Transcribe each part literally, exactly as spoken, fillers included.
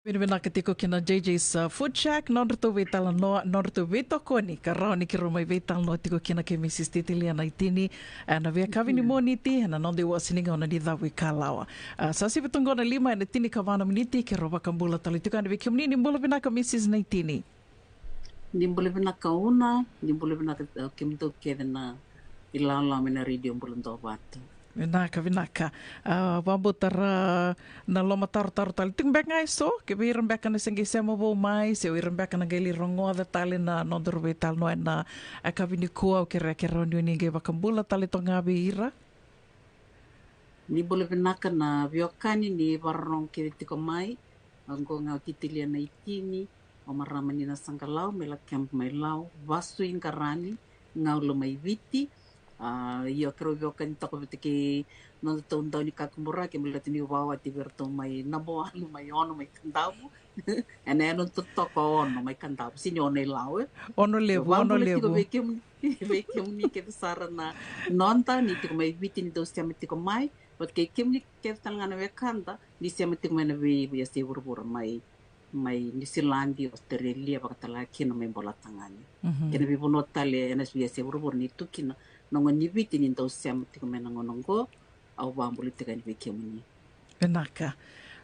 Vinavinaka tiko kina J J's, uh, Food Shack, nodratou veitalanoa, nodratou veitokoni, ka rawa ni keirau mai veitalanoa tiko kina kei Mrs Titilia Naitini, ena veiyakavi ni Moniti, ena noda iwase ni gauna ni Cavuikalawa. Uh, sa sivi tu qo na lima ena tinikava na miniti, keirau vakabula tale tiko yani vei kemuni. Ni bula vinaka Mrs Naitini. Ni bula vinaka Una, ni bula vinaka, uh, kemudou kece na ilawalawa mai na Radio Bula Duavata. Vinaka, vinaka. A, vakabauta ra na lomatarotaro tale tiko beka ga eso, kei vei ira beka na se qai sema vou mai, se o ira beka na qai lai rogoca tale na nodaru veitalanoa ena, a, yakavi nikua, au kerea ke rawa ni o ni qai vakabula tale toka ga vei ira. Ni bula vinaka na veiwekani ni vakarorogo kece tiko mai. Oqo ga o Titilia Naitini, o marama ni Nasaqalau, mai Lakeba mai Lau, vasu i Qarani, gauna mai Viti. A, io, keirau veiwekani toka vata kei nodatou dau ni kakaburaki, me baleta niu vakawati vei iratou mai Nabowalu, mai Ono, mai Kadavu. Ena yanuyanu totoka o Ono mai Kadavu, sega ni Ono i Lau, e? Ono Levu, Ono Levu. Vei kemuni, vei kemuni kece sara na noda, ni tiko mai Viti, ni dau sema tiko mai, vata kei kemuni kece tale ga na wekada ni sema tiko mai na vei, veiyasai vuravura mai, mai Niusiladi, Ositerelia, vakatalega kina mai Bolatagane. Kei na veivanua tale ena veiyasai vuravura ni tu kina na gone ni Viti, ni dau sema tiko mai na gauna oqo, au vakabula tiko yani vei kemuni. Vinaka.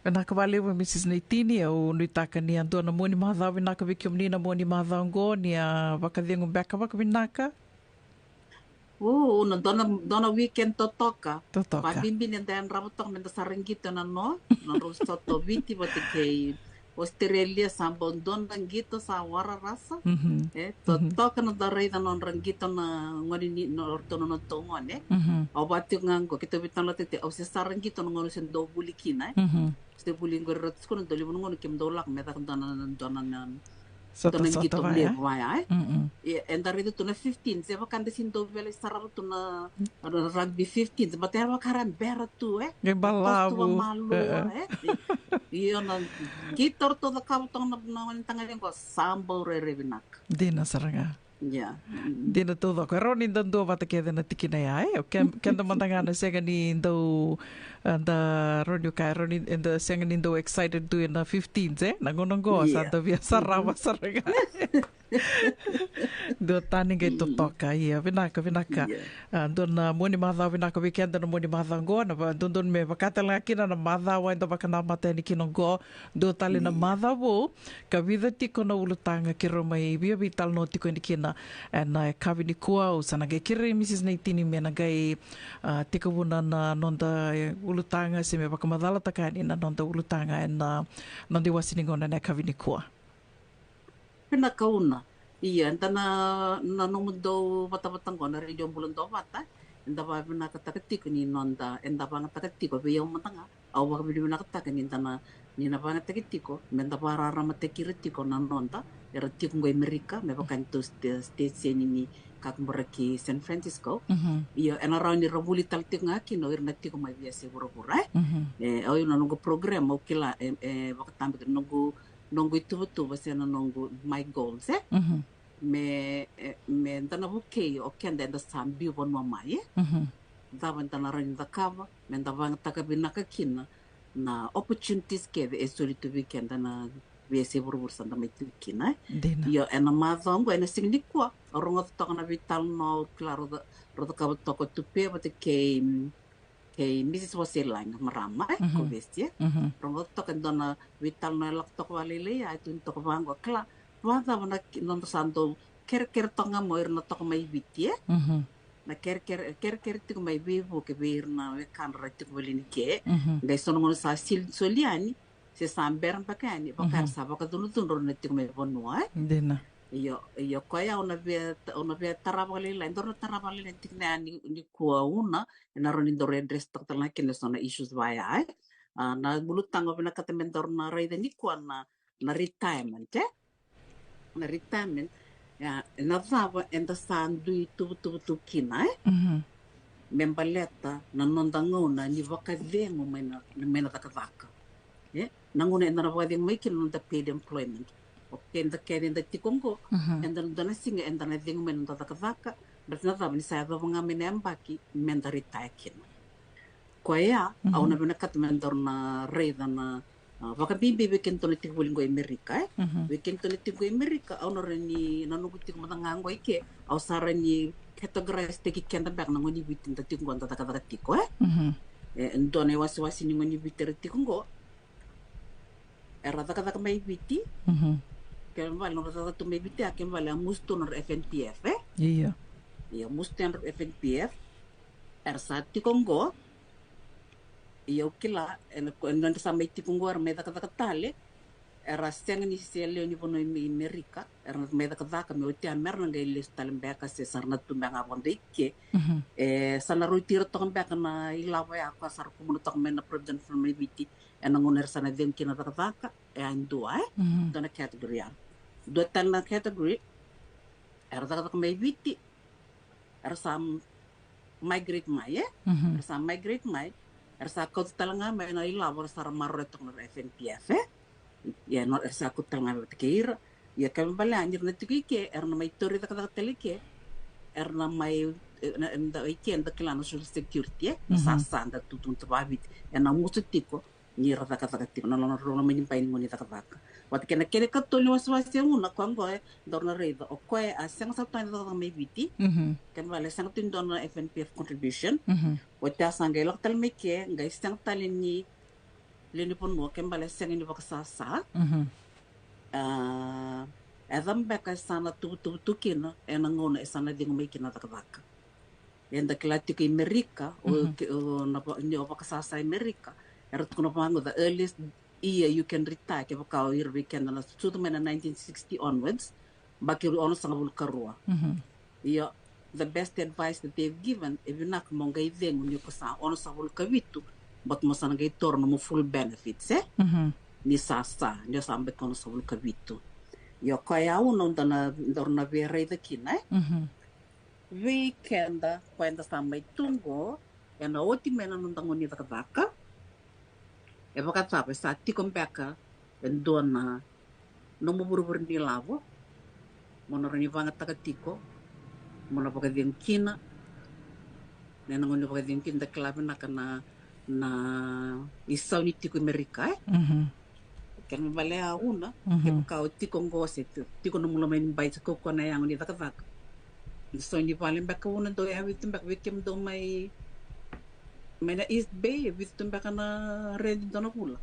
Vinaka vakalevu Mrs Naitini, au nuitaka ni a dua na mua ni macawa vinaka vei kemuni na mua ni macawa oqo, ni a vakacegu beka vakavinaka. O, na dua na, dua na weekend totoka. Totoka. Vabibi ni da yadrava toka me da sara qito ena no, nodrau sota o Viti vata kei Ositerelia, sa bau dua na qito sa wararasa. E, totoka na da raica nodra qito na gone ni, nodratou na nodratou gone. Au vaka tiko ga oqo, keitou veitalanoataka tiko, au se sara qito na gauna au se dau vuli kina, e. Se vuli qori rau tiko na dau levu na gauna keimudou lako me caka dua na, dua na, dua na qito levu vaya, e. Eda raica tu na fifteen, se vaka da se dau via lai sarava tu na, na rugby fifteen, but era vaka era bera tu, e. Qai balavu. Kosto vakamalua, e. Io, na qito ratou cakava toka na, na gone tagane qo sa bau rairai vinaka. Dina sara ga. Ia. Dina taucoko. E rawa ni da dua vata kece na tikina ya, e? O ke-, keda mada ga na sega ni dau, e, da rawa ni kaya, e rawa ni, e, da sega ni dau excited tu ena fifteens, e? Na gauna oqo sa da via sarava sara ga. Dua tani qai totoka, ia, vinaka, vinaka. A, dua na mua ni macawa vinaka vei keda na mua ni macawa oqo, na va-, dodonu me vaka tale ga kina na macawa eda vakanamata yani kina oqo, dua tale na macawa vou, ka vica tiko na ulutaga keirau mai via veitalanoa tiko yani kina ena yakavi nikua. Au sa na qai kerei Mrs Naitini me na qai, a, tekivuna na noda, e, ulutaga se me vakamacalataka yani na noda ulutaga ena noda iwase ni gauna ena yakavi nikua. Vinaka Una. Ia, eda na, na nomudou vatavata oqo na Radio Bula Duavata, eda vakavinakataka tiko ni noda, eda vakayagataka tiko, vei au mada ga, au vakavinavinakataka ni da na, ni na vakayagataki tiko me da vakararamataki ira tiko na noda era tiko qo i Merika, me vaka ni tou sta-, station ni kakaburaki San Francisco. Io, ena rawa ni ra vuli tale tiko ga kina o ira na tiko mai veiyasai vuravura, e. E, au, io, na noqu program, au kila, e, e vakatabakidua noqu, noqu ituvatuva se na noqu my goals, e. Me, e, me da na vukei o keda eda sa biu vanua mai, e. Cava eda na rawa ni cakava me da vakayagataka vinaka kina na opportunities kece e soli tu vei keda na veiyasai vuravura sa da mai tu kina, e. Dina. Io, ena macawa oqo, ena siga nikua, au rogoca toka na veitalanoa, au kila rau ca-, rau cakava toka o Tupe vata kei, mm, kei Mrs Waselagi, marama, e, ko Vesi, e. Rogoca toka e dua na veitalanoa e lako toka vakalailai, a e tukuni toka vaqo, kila, vakacava na ki-, noda sa dau kerekere toka ga mai o ira na toka mai Viti, e. Na kerekere, kerekere tiko mai veivuke vei ira na wekadra ra tiko vale ni ke. Qai so na gauna sa sil-, soli yani, se sa bera beka yani, vaka era sa vakacudrucudru na tiko mai vanua, e. Dina. Io, io, koya au na via, au na via tara vakalailai, daru na tara vakalailai na tikina ya ni, nikua Una, ena rawa ni daru address taka tale ga kina so na issues vaya, e. A, na ulutaga au vinakata me daru na raica nikua na, na retirement, e. Na retirement, ia, na cava eda sa dui tuvatuva tu kina, e? Me baleta na noda gauna ni vakacegu mai na, mai na cakacaka. E? Na gauna eda na vakacegu mai kina na noda paid employment. O keda kece eda tiko oqo, eda na dua na siga eda na cegu mai na noda cakacaka, baleta na cava ni sa yacova ga mai na yabaki meda retire kina. Koya, au na vinakata me daru na raica na, A, vakabibi vei kedatou na tiko voli qo i Merika, e? Mhm. Vei kedatou na tiko qo i Merika, au na rawa ni, na noqu tiko mada ga qo i ke, au sa rawa ni categorize taki keda beka na gone ni Viti da tiko qo da cakacaka tiko, e? Mhm. E, e dua na iwasewase ni gone ni Viti era tiko qo, era cakacaka mai Viti. Mhm. Kena ibalebale na nodra cakacaka tu mai Viti, a kena ibalebale a musu tu nodra F N P F, e? Io. Io, musu tu nodra F N P F. Era sa tiko qo, ia au kila, ena, ena nodra sa mai tiko qo, era mai cakacaka tale, era sega ni se lewe ni vanua i Merika, era na mai cakacaka me oti ya mera na qai lesu tale beka se sa ra na tu beka ga vakadua i ke. Mhm. E, sa na rauti ira toka beka na ilavo ya, koya sa ra kumuna toka mai na Provident Fund mai Viti, ena gauna era sa na cegu kina na cakacaka, e a dua, e? Mhm. Dua na category ya. Dua tale na category, era cakacaka mai Viti, era sa migrate mai, e? Mhm. Era sa migrate mai, era sa kauta tale ga mai na ilavo era sa ra maroroya toka na F N P F, e? Ia, no, era sa kauta tale ga mai vata kei ira. Ia, kena ibalebale ni ra na tiko i ke, era na mai tauri cakacaka tale i ke, era na mai, e, na, na, i ke, da kila na Social Security, e? Na, mhm, sa, sa da tutu na tavaviti, ena musu tiko, ni ra cakacaka tiko, na loma, loma ni bai ni gone cakacaka. Vata kei na kena ikatolu ni wasewase, e, gauna qo, e, daru na raica, o koya a sega sa tu ni cakacaka mai Viti. Mhm. Kena ibalebale sega tu ni dua na F N P F contribution. Mhm. Oti ya sa qai lako tale mai ke, qai sega tale ni lewe ni vanua, kena ibalebale sega ni vakasasa. Mhm. A, e cava beka e sa na tuvatuva tu kina ena gauna e sa na cegu mai kina na cakacaka. Eda kila tiko i Merika, o, mhm, ke, o, na va-, ni o vakasasa i Merika, era tukuna vaqo, the earliest year you can retire, kevaka o ira vei keda na sucu mai na nineteen sixty onwards, yabaki onosagavulu ka rua. Mhm. Ia, the best advice that they've given, e vinaka mo qai cegu ni ko sa onosagavulu ka vitu, but mo sa na qai taura nomu full benefits, e? Mhm. Ni sa sa, ni o sa yabaki onosagavulu ka vitu. Ia, koya au na, daru na, daru na via raica kina, e? Mhm. Vei keda, koya eda sa mai tu qo, ena oti mai na noda gauna ni cakacaka, e vakacava, e sa tiko beka e dua na nomu vurevure ni lavo, mo na rawa ni vakayagataka tiko, mo na vakacegu kina, ena gauna ni vakacegu kina, da kila vinaka na, na isau ni tiko i Merika, e? Mhm. Kena ibalebale ya, una, mhm, kevaka o tiko qo se ti-, tiko nomu loma ni bai, se kaukaua na yago ni cakacaka. Na sau ni vale beka, una, dau yavi tu beka vei kemudou mai, mai na East Bay, e vica tu beka na rent dua na vula?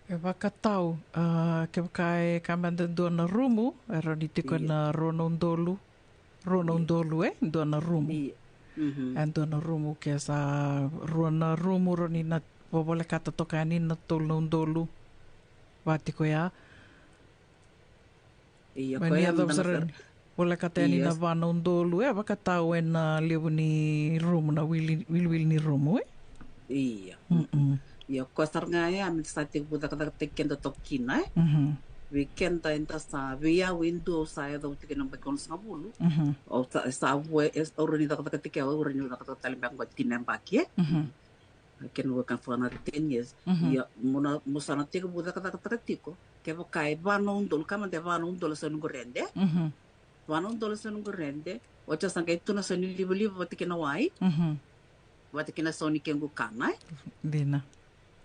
E vakatau, a, kevaka e ka mada dua na rumu, e rawa ni tiko, io, na rua na udolu. Rua na, io, udolu, e? Dua na rumu. Io. Mhm. E dua na rumu, ke sa rua na rumu, rawa ni na vovolekata toka yani na tolu na udolu. Va tiko ya. Io, mani koya yaco mada sara na, volekata yani na, io, va na udolu, e vakatau ena levu ni rumu, na wili, wiliwili ni rumu, e? Io. Mm-mm. Io, koya sara ga ya, me da sa tekivu cakacakataki keda toka kina, e? Mhm. Vei keda eda sa, vei au e dua au sa yacova tiko na yabaki onosagavulu. Mhm. Au sa, sa vua, e, au rawa ni cakacakataki au, au rawa ni cakacaka tale beka qo tini na yabaki, e? Mhm. Kena work for another ten years. Mhm. Ia, mo na, mo sa na tekivu cakacakataka tiko, kevaka e va na udolu, ka mada e va na udolu na sau ni noqu rede. Mhm. Va na udolu na sau ni noqu rede, oti au sa qai tu na sau ni livaliva vata kei na wai. Mhm. Vata kei na sau ni kequ kana, e? Dina.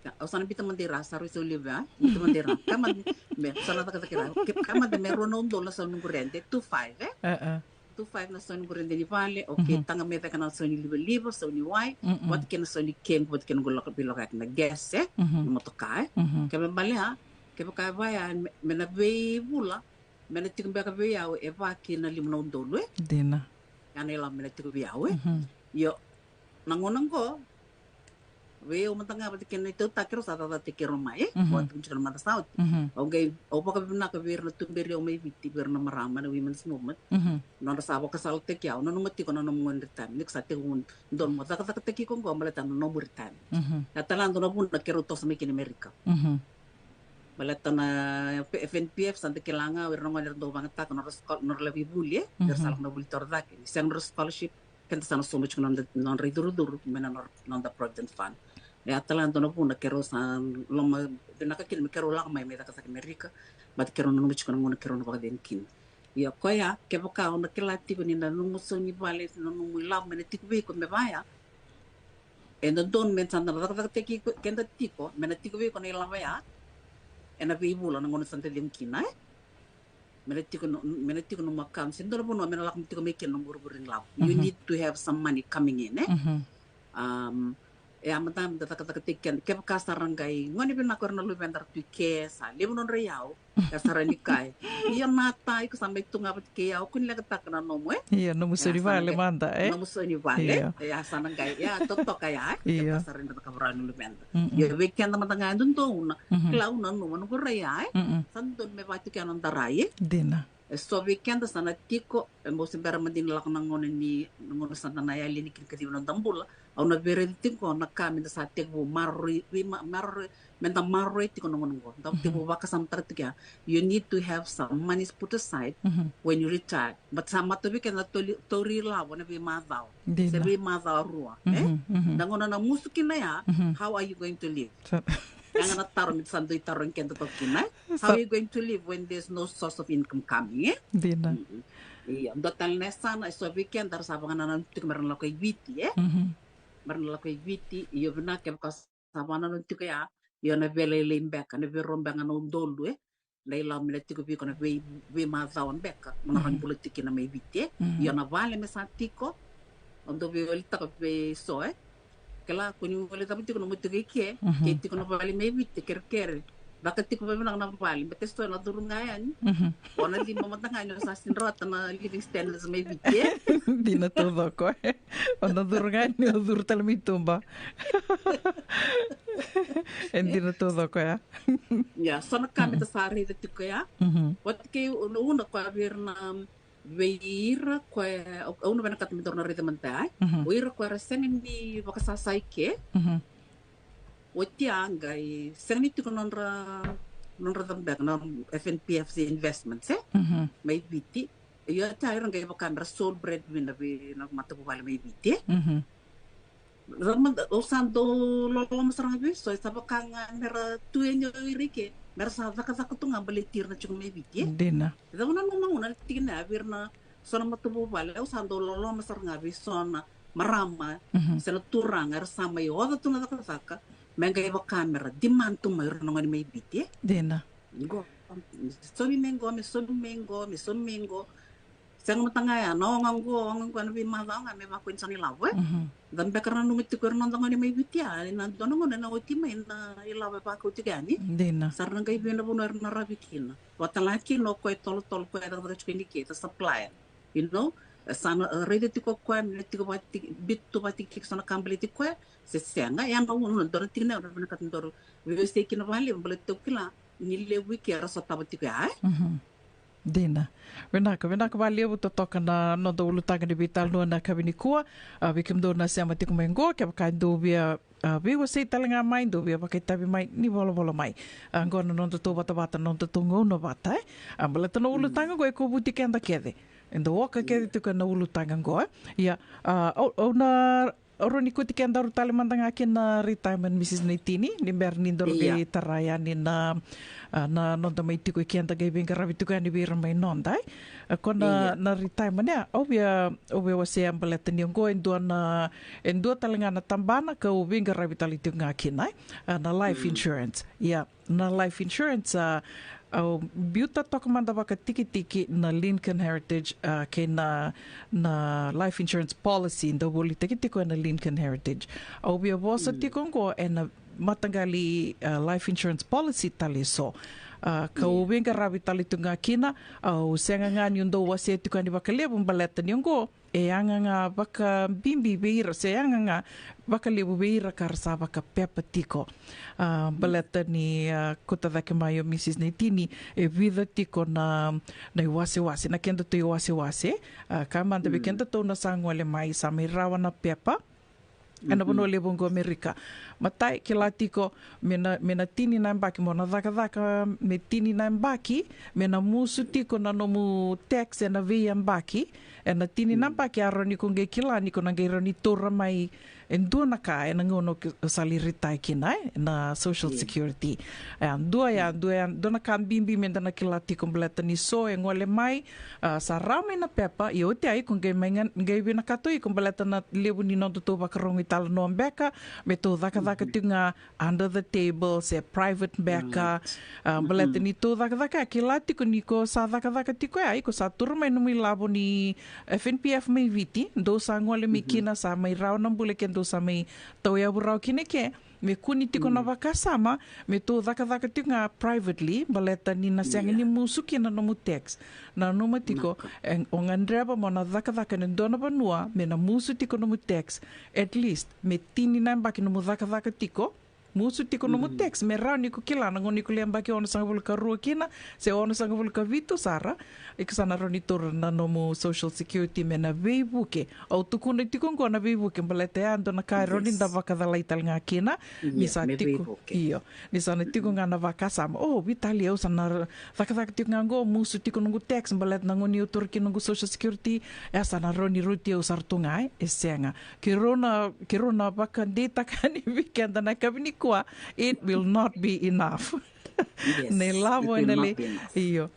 Ia, au sa na biuta mada i ra, sa rui sau liva, e? Biuta mada i ra. Ka mada me, sa na cakacaka i ra. Ke, ka mada me rua na udolu na sau ni noqu rede, two five, e? E, e. Two five na sau ni noqu rede ni vale, okay, mhm, taga me cake na sau ni livaliva, sau ni wai, mm-mm, vata kei na sau ni kequ, vata kei na noqu lako, veilakoyaki na gas, e? Mhm. Na motoka, e? Mhm. Kena ibalebale ya, kevaka e va ya, me, me na veivula, me na tiko beka vei au e va ki na lima na udolu, e? Dina. Ya na ilavo me na tiko vei au, e? Mhm. Io, na gauna qo, vei au mada ga vata kei na itautaki, keirau sa cakacakataki keirau mai, e? Mhm. Au a tukuna tiko na macawa sa oti. Mhm. Au qai, au vakavinavinaka vei ira na tuberi au mai Viti, vei ira na marama na Women's Movement. Mhm. Nodra sa vakasalataki au, nanuma tiko na nomu gauna ni retirement. Ni ko sa tekivu donu mo cakacakataki iko qo, baleta na nomu retirement. Mhm. Ya tale ga dua na vuna keirau toso mai kina Amerika. Mhm. Baleta na F N P F, sa da kila ga, o ira na gone era dau vakayagataka nodra schol-, nodra lavo i vuli, e? Era sa, mhm, lako na vuli torocake. Ni sega nodra scholarship, keda sa na sauma tiko na noda, nodra icurucuru mai na nodra, noda Provident Fund. Ia tale ga dua na vuna keirau sa lomavinaka kina me keirau lako mai, mai cakacaka i Amerika, baleta keirau nanuma tiko na gauna keirau na vakacegu kina. Ia koya, kevaka o na kila tiko ni na nomu sau ni vale, na nomu ilavo me na tiko vei iko me va ya, E dodonu me sa da na cakacakataki keda tiko me na tiko vei iko na ilavo ya ena veivula na gauna sa da cegu kina, e? Me na tiko no, me na tiko nomu account. Se dua na vanua me na lako tiko mai kina nomu vurevure ni lavo. You need to have some money coming in, e? Um, e a mada me da cakacakataki keda. Kevaka sa ra qai gone vinaka era na luveda ra tu i ke, sa levu nodra iyau. Ka sa ra ni kaya, io, na ta iko sa mai tu ga vata kei au, ko ni lekataka na nomu, e? Io, nomu sau ni vale mada, e? Nomu sau ni vale. Io. E a sa na qai, e a totoka ya, e? Io. Kevaka sa ra ni cakava rawa na luveda. Io, vei keda mada ga e dodonu na kila, au nanuma noqu rai ya, e? Sa dodonu me vaka tiko ya noda rai, e? Dina. E so vei keda sa na tiko, e, mo se bera mada ni lako na gauna ni, na gauna sa da na yali ni kina kacivi noda bula. Au na via raica tiko na ka me da sa tekivu maroroi, vei ma-, maroroi, me da maroroi tiko na gauna qo. Da tekivu vakasamataka tiko ya. You need to have some money put aside when you retire. But sa mata vei keda na tauri, tauri lavo na veimacawa. Dina. Se veimacawa rua, e? Na gauna na musu kina ya, how are you going to live? Sa- Ia ga na taro me sa dui taro keda toka kina, e? How are you going to live when there's no source of income coming, e? Dina. Io, dua tale na yasana, e so vei keda ra sa vakanananu tiko me ra na lako i Viti, e? Me ra na lako i Viti, io vinaka kevaka sa vakanananu tiko ya, io na veilailai beka, na veirau beka na udolu, e? Na ilavo me na tiko vei iko na vei, veimacawa beka mo na rawa ni bula tiko kina mai Viti, e? Io na vale me sa tiko, o dau veiwalitaka vei so, e? Kila ko ni wali cava tiko nomu tiko i ke, ke tiko na vale mai Viti, kerekere. Vaka tiko vakavinaka na vale, baleta so na curu ga yani. O na lima mada ga ni o sa sega ni rawata na living standards mai Viti, e? Dina taucoko, e? O na curu ga yani, o curu tale mai tuba. E dina taucoko ya. Ia, so na ka me da sa raica tiko ya. Vata kei una, una koya vei ira na, vei ira koya, au, au na vinakata me daru na raica mada ya, e? O ira koya ra sega ni vakasasa i ke. Oti ya qai sega ni tiko nodra, nodra cava beka na F N P F C investments, e? Mai Viti. Io, oti ya ira qai vaka me ra sole breadwinner vei na matavuvale mai Viti, e? Ra mada, au sa dau loloma sara ga vei so, e sa vaka ga me ra tu yani o ira i ke, me ra sa cakacaka tu ga baleti ira na tiko mai Viti, e? Dina. E cava na nomu gauna na tikina ya vei ira na so na matavuvale, au sa dau loloma sara ga vei so na marama se na turaga era sa mai oca tu na cakacaka, me qai vaka me ra demand tu mai ira na gone mai Viti, e? Dina. Qo, saumi mai qo, me saumi mai qo, me saumi mai qo. Sega mada ga ya na oga qo, oga qo ena veimacawa ga me vaka ni sa na ilavo, e? Da beka ra nanuma tiko era noda gone mai Viti ya, ena dua na gauna ena oti mai na ilavo e vakau tiko yani. Dina. Sa ra na qai vei na vanua era na ravi kina. Vata la kina o koya e tolotolo, koya e cakacaka tiko yani ke, the supplier. You know, sa na, e, raica tiko o koya me na tiko vati, biuta vati ke so na ka baleti koya, se sega, ya na gauna dua na tikina ya au na vinakata daru veiwasei kina vakalevu baleta au kila ni levu i ke era sotava tiko ya, e? Dina. Vinaka, vinaka vakalevu totoka na noda ulutaga ni veitalanoa na yakavi nikua. A, vei kemudou na sema tiko mai qo, kevaka e dou via, a, veiwasei tale ga mai, dou via vakaitavi mai, ni volavola mai. A, qo na nodatou vatavata, na nodatou gauna vata, e? A, baleta na ulutaga qo e kovuti keda kece. E dau oka kece tiko na ulutaga qo, e? Ia, a, au, au na Au rawa ni kauti kedaru tale mada ga ki na retirement, Mrs Naitini, ni bera ni daru veitara yani na, a, na noda mai tiko i keda qai veiqaravi tiko yani vei ira mai noda, e. A, ko na, na retirement ya, au via, au via wasea baleta ni oqo e dua na, e dua tale ga na tabana kau veiqaravi tale tiko ga kina, e. A, na life insurance. Ia. Na life insurance, a, au biuta toka mada vakatikitiki na Lincoln Heritage, a, kei na, na life insurance policy dau volitaki tiko ena Lincoln Heritage. Au via vosa tiko oqo ena mataqali, a, life insurance policy tale eso. A, kau veiqaravi tale tu ga kina, au sega ga niu dau wasea tiko yani vakalevu baleta ni oqo e yaga ga vakabibi vei ira, se yaga ga vakalevu vei ira ka ra sa vakapepa tiko. A, baleta ni, a, kauta cake mai o Mrs Naitini, e vica tiko na, na iwasewase, na kedatou iwasewase. A, ka mada vei kedatou na sa gole mai, sa mai rawa na pepa. Ena vanua levu oqo Amerika. Matai, kila tiko, me na, me na tini na yabaki mo na cakacaka, me tini na yabaki, me na musu tiko na nomu tax ena veiyabaki, ena tini na yabaki a rawa ni ko qai kila ni ko na qai rawa ni taura mai E dua na ka ena gauna o sa lai retire kina, e, na Social Security. E dua ya, dua ya, dua na ka bibi me da na kila tiko baleta ni so e gole mai, a, sa rawa mai na pepa, ia oti ai ko qai mai ga, qai vinakata o iko baleta na levu ni nodatou vakarogo i talanoa beka, me tou cakacaka tiko ga under the table, se private beka, a, baleta ni tou cakacaka, kila tiko ni ko sa cakacaka tiko ya, iko sa turu mai nomu ilavo ni F N P F mai Viti, dou sa gole mai kina, sa mai rawa na bula ke dou sa mai tauyavu rawa kina ke, me kune tiko na vakasama, me tou cakacaka tiko ga privately, baleta ni na sega ni musu kina nomu tax. Nanuma tiko, e, o gadreva mo na cakacaka ena dua na vanua, me na musu tiko nomu tax, at least, me tini na yabaki nomu cakacaka tiko, musu tiko nomu tax, me rawa ni ko kila na gauna iko lai yabaki onosagavulu ka rua kina, se onosagavulu ka vitu sara, iko sa na rawa ni taura na nomu Social Security me na veivuke. Au tukuna tiko oqo na veivuke, baleta ya dua na ka e rawa ni da vakacalai tale ga kina, ni sa tiko, io, ni sa na tiko ga na vakasama. O, Vitali, au sa na cakacaka tiko ga oqo, musu tiko noqu tax, baleta na gauna ni au taura kina noqu Social Security, e sa na rawa ni rauti au sara tu ga, e, e sega. Keirau na, keirau na vakadeitaka yani vei keda na yakavi nikua, it will not be enough. Yes, na ilavo ena lai, io.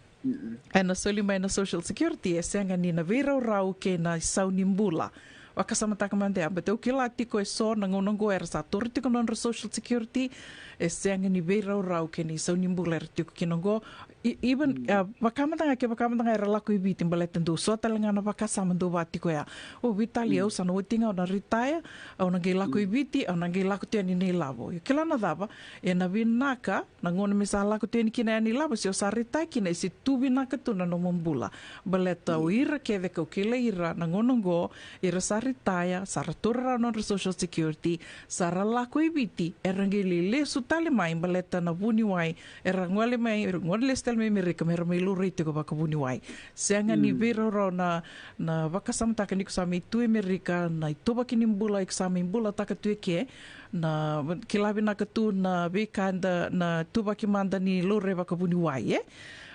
Ena soli mai na Social Security, e sega ni na veiraurau kei na isau ni bula. Vakasamataka mada ya, baleta au kila tiko e so na gauna oqo era sa taura tiko na nodra Social Security, e sega ni veiraurau kei na isau ni bula era tiko kina oqo, E, even, a, vaka mada ga, ke vaka mada ga era lako i Viti, baleta dou so tale ga na vakasama dou vaka tiko ya. O, Vitali, au sa na oti ga, au na retire, au na qai lako i Viti, au na qai lako tu yani na ilavo. Io, kila na cava, ena vinaka, na gauna me sa lako tu yani kina yani ilavo, se o sa retire kina, e se tu vinaka tu na nomu bula. Baleta o ira kece kau kilai ira, na gauna oqo, ira sa retire, sa ra taura rawa nodra Social Security, sa ra lako i Viti, era qai lai lesu tale mai, baleta na vuniwai, era gole mai, era gole lesu tale mai Amerika, me ra mai laurai tiko vakavuniwai. Sega ni veiraurau na, na vakasamataka ni ko sa mai tu e Amerika, na ituvaki ni bula, iko sa mai bulataka tu e ke, na kila vinaka tu na veika da, na tuvaki mada ni laurai vakavuniwai, e?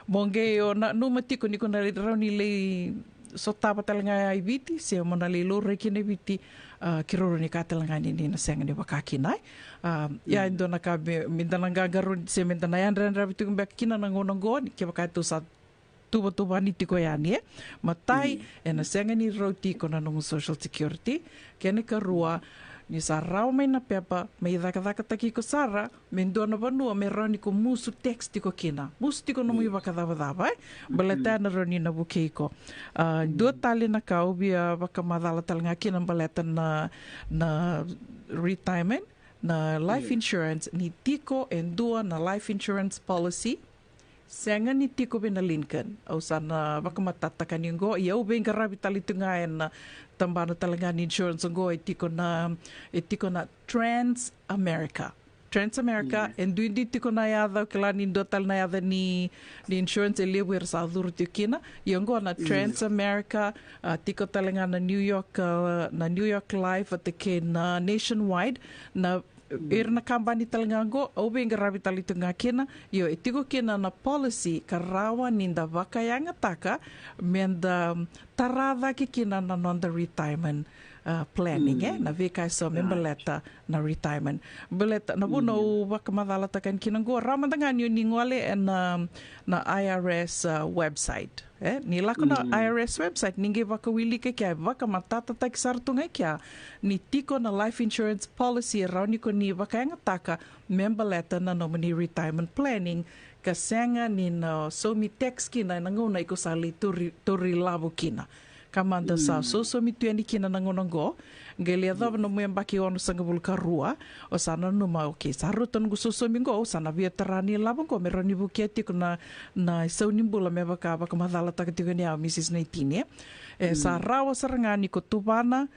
Mo qai o nanuma tiko ni ko na rawa ni lai sotava tale ga i Viti, se mo na lai laurai kina i Viti, a, keirau rawa ni kaya tale ga ni, ni na sega ni vaka kina, e. A, ia, e dua na ka me, me da na qaqarauni, se me da na yadrayadravi tiko beka kina na gauna oqo, ni kevaka tou sa tuvatuvani tiko yani, e. Matai, ena sega ni rauti iko na nomu Social Security, kena ikarua, ni sa rawa mai na pepa, me icakacakataki iko sara, me dua na vanua, me rawa ni ko musu tax tiko kina. Musu tiko nomu ivakacavacava, e? Baleta ya na rawa ni na vukei iko. A, dua tale na ka au via vakamacala tale ga kina baleta na, na retirement, na life insurance, ni tiko e dua na life insurance policy, sega ni tiko vei na Lincoln. Au sa na vakamatatataka ni oqo, ia au veiqaravi tale tu ga ena tabana tale ga ni insurance oqo, e tiko na, e tiko na Trans America. Trans America, e duidui tiko na yaca, au kila ni dua tale na yaca ni, ni insurance e levu era sa curu tiko kina. Ia oqo na Trans America, a, tiko tale ga na New York, a, na New York Life, vata kei na Nationwide, na ira na kabani tale ga oqo, au veiqaravi tale tu ga kina, io, e tiko kina na policy ka rawa ni da vakayagataka, me da tara cake kina na noda retirement, a, planning, e, na veika eso me baleta na retirement. Baleta, na vuna au vakamacalataka yani kina oqo, rawa mada ga ni o ni gole ena, na I R S, a, website. E, ni lako na I R S website, ni qai vakawilika kea, vakamatatataki sara tu ga kea, ni tiko na life insurance policy e rawa ni ko ni vakayagataka me baleta na nomuni retirement planning, ka sega ni na saumi tax kina ena gauna iko sa lai tauri, tauri lavo kina. Ka mada sa sosomi tu yani kina na gauna oqo, qai lai yacova nomu yabaki onosagavulu ka rua, o sa nanuma, okay, sa rauta noqu sosomi oqo, au sa na via tara na ilavo oqo me rawa ni vukea tiko na, na isau ni bula me vaka vakamacalataka tiko yani o Mrs Naitini. E sa rawa sara ga ni ko tuvana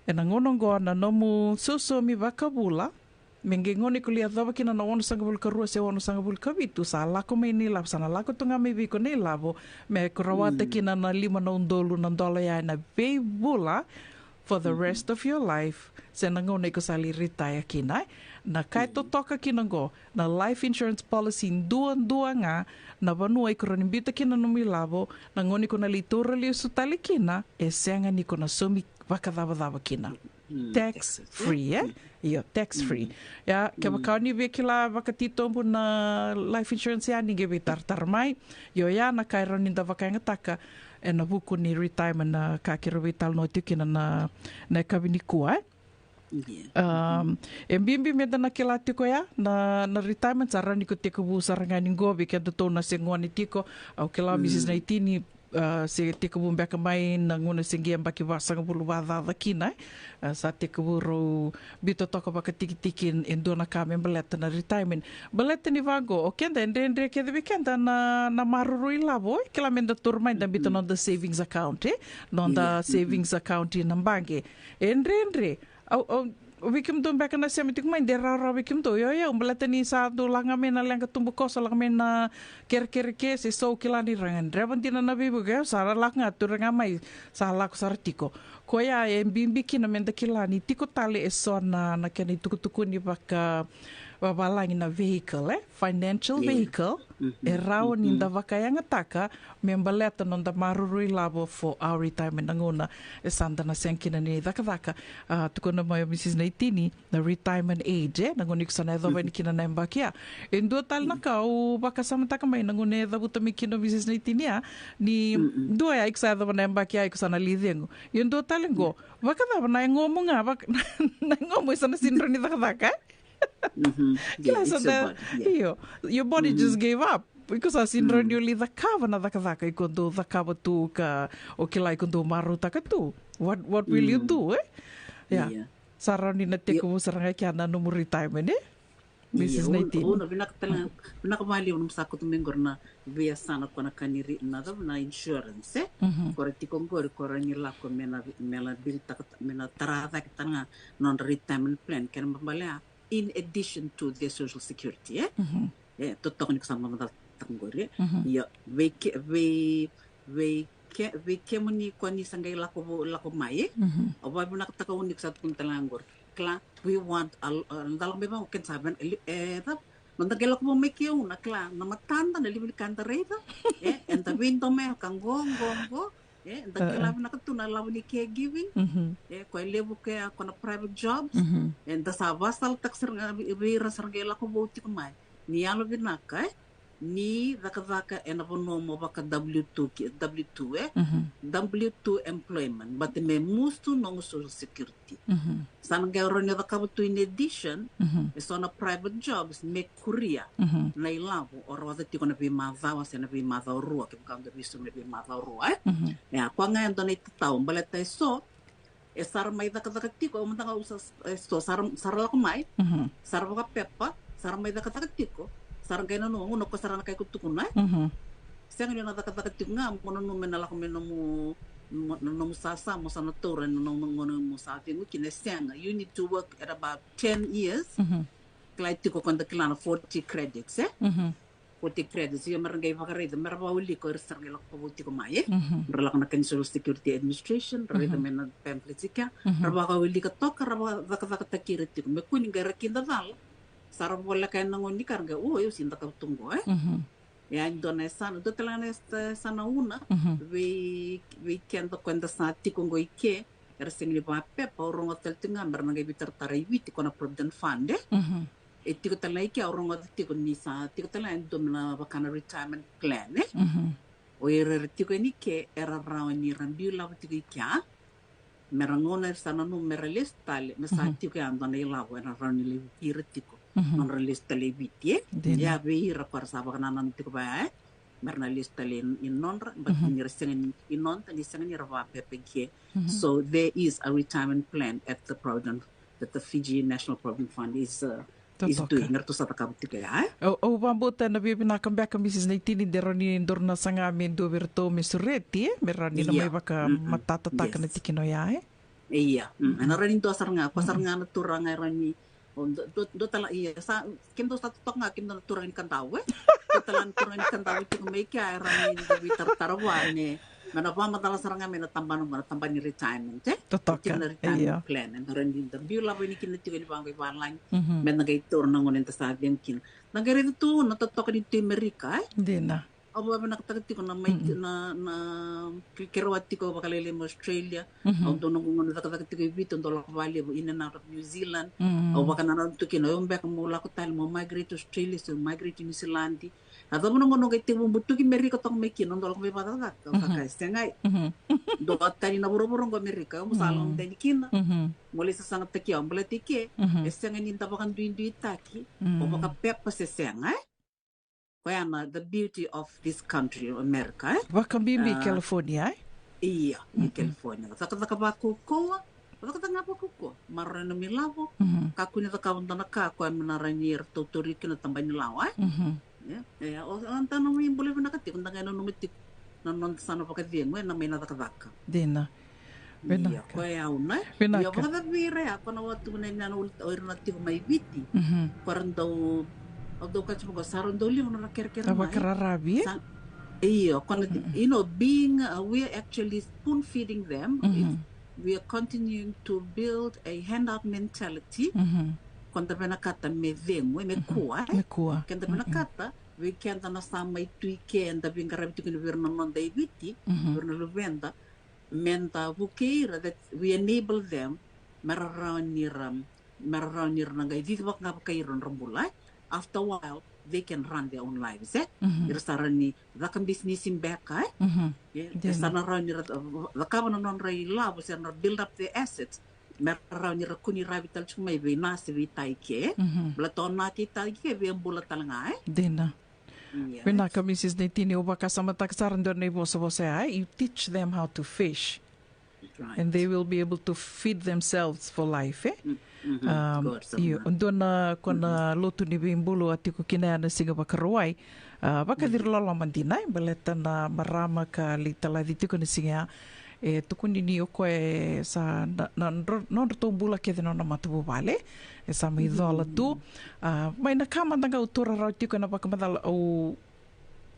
ena gauna oqo na nomu sosomi vakavula, me qai gauna iko lai yacova kina na onosagavulu ka rua se onosagavulu ka vitu, sa lako mai na ilavo, sa na lako tu ga mai vei iko na ilavo, me ko rawata kina na lima na udolu na dola ya ena veivula for the rest of your life, se na gauna iko sa lai retire kina, e. Na ka e totoka kina oqo, na life insurance policy duadua ga na vanua iko rawa ni biuta kina na nomu ilavo, na gauna iko na lai taura lesu tale kina, e sega ni ko na saumi vakacavacava kina. Tax free, e? Io, tax free. Ia, kevaka o ni via kila vakatitobu na life insurance ya, ni qai veitaratara mai. Io, ya na ka e rawa ni da vakayagataka ena vuku ni retirement, na ka keirau veitalanoa tiko kina na, na yakavi nikua, e? Um, e bibi meda na kila tiko ya na, na retirement, sa rawa ni ko tekivu sara ga ni qo vei kedatou na se gone tiko. Au kila o Mrs Naitini, uh, se tekivu beka mai na gauna se qai yabaki vasagavulu vakacaca kina, e? Uh, sa tekivu rau biuta toka vakatikitiki e dua na ka me baleta na retirement. Baleta ni vaqo, o keda e dredre kece vei keda na, na maroroi lavo, e? Kila meda taura mai da biuta noda savings account, e? Noda savings account ena baqe. E dredre. Au, au, o vei kemudou beka na sema tiko mai, de rawarawa vei kemudou. Io, io, baleta ni sa dou lako ga mai na leqa tubukoso, lako mai na kerekere ke, se so, kila ni ra gadreva dina na veivuke, io, sa ra lako ga, tura ga mai, sa lako sara tiko. Koya e bibi kina meda kila ni tiko tale e so na, na kena itukutukuni vaka, vavalagi na vehicle, e? Financial vehicle, e rawa ni da vakayagataka me baleta noda maroroi lavo for our retirement, na gauna e sa da na sega kina ni cakacaka. A, tukuna mai o Mrs Naitini, na retirement age, e? Na gauna iko sa na yacova yani kina na yabaki ya. E dua tale na ka au vakasamataka mai na gauna e cavuta mai kina o Mrs Naitini ya, ni dua ya iko sa yacova na yabaki ya, iko sa na lai cegu. Io, dua tale qo, vakacava na yagomu ga, vaka, na yagomu e sa na sega ni rawa ni cakacaka, e? Kila, so the, io, your body just gave up. Iko sa sega ni rawa ni o lai cakava na cakacaka iko dau cakava tu ka, o kila iko dau marautaka tu. What, what will you do, e? Ia. Sa rawa ni na tekivu sara ga kea na nomu retirement, e? Mrs Naitini. Io, au na vinaka tale ga, vinaka vakalevu nomu sa kauta mai qori na veiyasana ko na ka ni ri, na cava, na insurance, e? Ko ra tiko qori, ko ra ni lako me na, me na biritaka, me na tara cake tale ga nodra retirement plan, kena ibalebale ya, in addition to their social security, e? E, totoka ni ko sa mamacalataka qori, e? Ia, vei ke, vei, vei ke, vei kemuni ko ni sa qai lako vo, lako mai, e? Au vakavinakataka o ni ko sa tukuna tale ga qori. Kila, we want a, a, da lako mai vaqo, keda sa vena, e, e, da, noda qai lako vou mai ke, au na kila na matada, na levu ni ka da raica, e, eda veidomeaka qo, qo, qo, e, da kila vinaka tu na lavo ni caregiving, e, ko e levu ke, ko na private jobs, e, da sa vakasalataka sara ga vei, vei ira sara qai lako vou tiko mai. Ni yalovinaka, e, ni cakacaka ena vanua mo vaka W two ki, W two, e? W two employment, but me musu nomu social security. Sa na qai rawa ni cakava tu in addition, e so na private jobs me kuria na ilavo o rawata tiko na veimacawa se na veimacawa rua, kevaka o da veisaumi na veimacawa rua, e? Ia, koya ga e dua na itatau, baleta e so e sa ra mai cakacaka tiko, au mada ga au sa, e so, sa ra, sa ra lako mai, sa ra vakapepa, sa ra mai cakacaka tiko, sa ra qai nanuma, gauna ko sa ra na kai ko tukuna, e? Sega ni na cakacaka tiko ga mo nanuma me na lako mai nomu, mo, na nomu sasa, mo sa na taura na nomu gauna mo sa cegu kina, e sega. You need to work at about ten years. Kila tiko ko da kila na forty credits, e? Forty credits, io, me ra qai vakaraica, me ra vakawilika o ira sa ra qai lako vou tiko mai, e? Ra lako na kena Social Security Administration, ra raica mai na pamphlets i kea, ra vakawilika toka, ra vakacakacakataki ira tiko. Me kua ni qai ra kidacala, sa ra voleka ena gauna ni ka ra qai, o, au sega ni cakava tu qo, e? Ia, e dua na yasana, dua tale ga na yas-, yasana una, vei, vei keda ko eda sa tiko qo i ke, era sega ni vakapepa, au rogoca tale tiko ga me ra na qai veitaratara i Viti ko na Provident Fund, e? E tiko tale ga i kea, au rogoca tiko ni sa tiko tale ga e dua me na vaka na retirement plan, e? O ira era tiko yani i ke, era rawa ni ra biu lavo tiko i kea, me ra gauna era sa nanuma me ra lesu tale, me sa tiko ya dua na ilavo era rawa ni lai vukei ira tiko. Nodra lesu tale i Viti, e? Ia vei ira ko era sa vakanananu tiko vaya, e? Me ra na lesu tale i, i nodra, but ni ra sega ni, i noda, ni sega ni ra vakapepa i ke. So there is a retirement plan at the Provident, that the Fiji National Provident Fund is, uh, is doing. Eratou sa cakava tiko ya, e? Au, au vakabauta ena via vinaka beka, Mrs Naitini, de rawa ni daru na saga me dua vei iratou me sureti, e? Me rawa ni na mai vakamatatataka na tikina oya, e? Ia, ena rawa ni dua sara ga, ko sara ga na turaga e rawa ni, o, dua, dua, dua tale, ia, sa, kemudou sa totoka ga, kemudou na turaga ni Kadavu, e? Dua tale na turaga ni Kadavu tiko mai kea, e rawa ni da veitaratara vua, ne, Me na vakamacala sara ga me na tabana qo na tabana ni retirement, e? Totoka. Kina na retirement plan. E na rawa ni da biu lava yani kina tiko ni vaqo i valagi. Me na qai taura na gauna eda sa cegu kina. Na qai raica tu na totoka ni tu i Merika, e? Dina. Au vakavinakataka tiko na mai na, na kerewa tiko vakalailai mai Australia. Au dau noqu gauna cakacaka tiko i Viti, au dau lako vakalevu in and out of New Zealand. Au vakanananu tu kina, au beka mo lako tale mo migrate Australia, se migrate New Zealand. A cava na gauna qai tekivu butuki Merika toka mai kina, au dau lako mai vakacakacaka. Au saka e sega e. Dua tani na vuravura qo Merika, au mo sa lako tani kina. Mo lai sasagataki au, baleta i ke e sega ni da vakaduiduitaki o vakapepa se sega, e? Koya na the beauty of this country, America, e? Vakabibi California, e? Ia, i California. Cakacaka vakaukauwa, cakacaka ga vakaukauwa. Maroroi na nomu ilavo, kakua ni cakava dua na ka koya me na rawa ni ratou tauri kina na tabana ni lawa, e? Ia, e, o, o da na mai bula vinaka tiko, da qai nanuma tiko na noda sa na vakacegu, e, na mai na cakacaka. Dina. Ia, vinaka. Koya au na. Vinaka. Ia, vakacavira ya, ko na watu na ina na ul-, o ira na tiko mai Viti. Ko ra dau, au dau kaci ko sa ra dau liu na ra kerekere mai. Vakararavi, e? Sa, ia, ko na, you know, being, uh, we are actually spoon feeding them. It's, we are continuing to build a handout mentality. Ko da vinakata me cegu, e, me kua, e? Me kua. Ke da vinakata, vei keda na sa mai tu i ke, eda veiqaravi tiko ni vei ira na noda i Viti, vei ira na luveda, me da vukei ira, that we enable them, me ra rawa ni ra, me ra rawa ni ra na qai cici vaka ga vakai ira na nodra bula, e? After a while, they can run their own lives, e? Ira sa rawa ni caka bisinisi beka, e? E, e sa na rawa ni ra, cakava na nodra ilavo, se na build up their assets, me ra rawa ni ra kua ni ravi tale tiko mai vei na se vei tai ke, e? Baleta o na kei tai ke, via bula tale ga, e? Dina. Vinaka, Mrs Naitini, au vakasamataka sara dua na ivosavosa ya, e? You teach them how to fish. And they will be able to feed themselves for life, e? Io, dua na, ko na lotu ni veibulu a tiko kina ya na siga Vakarauwai. A, vakaciri loloma dina, e? Baleta na marama ka lai talaci tiko na siga ya. E tukuni ni o koya e sa na, na, nodratou bula kece na nona matavuvale. E sa mai cola tu. A, mai na ka mada ga au taura rawa tiko ena vakamacala au,